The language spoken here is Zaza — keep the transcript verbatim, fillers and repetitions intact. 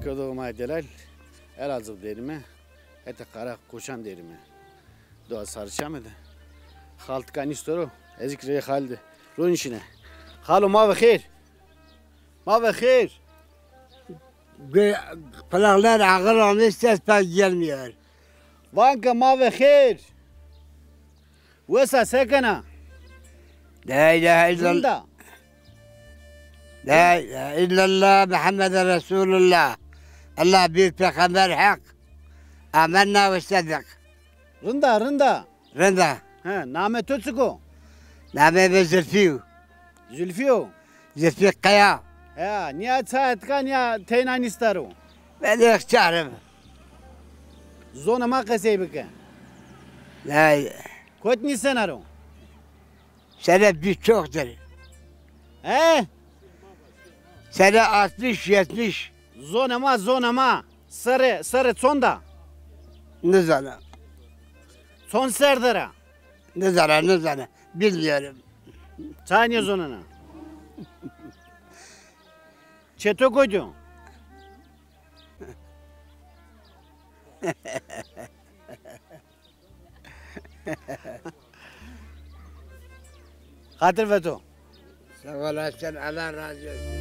Yodo ma delal, Elazığ derime, hete Kara Koçan derime. Doğa Sarıçamı de. Xaltika nistoro, ezik rey xalde. Ro nişine. Xalo ma ve xêr. Ma ve xêr. Gö-, kulaklar ağır olmuş, ses pek gelmiyor. Vanka ma ve xêr. Wesa se kena? La ilahe illallah. Rinda. La ilahe illallah Muhammed Resulullah. Allah bir peygamber hak. Amenna ve seddik. Rinda, rinda. Rinda. He, name to çik o? Name mi Zülfü yo. Zülfü yo. Zülfü Kaya. He, niya çay etka niya teyna nistaro. Ben de ixtiyarım. Zona ma qesey bike. He. Kot nîsenaro? Sene bir çoktur. He? Sene altmış, yetmiş. Zona ma, zona ma. Serre, serre çonda? Nizana. Çon serdera? Nizana, nizana. Bilmiyorum. Çay niye zonana? Çeto koydu. Xatir veto. Sağ olasın, Allah razı olsun.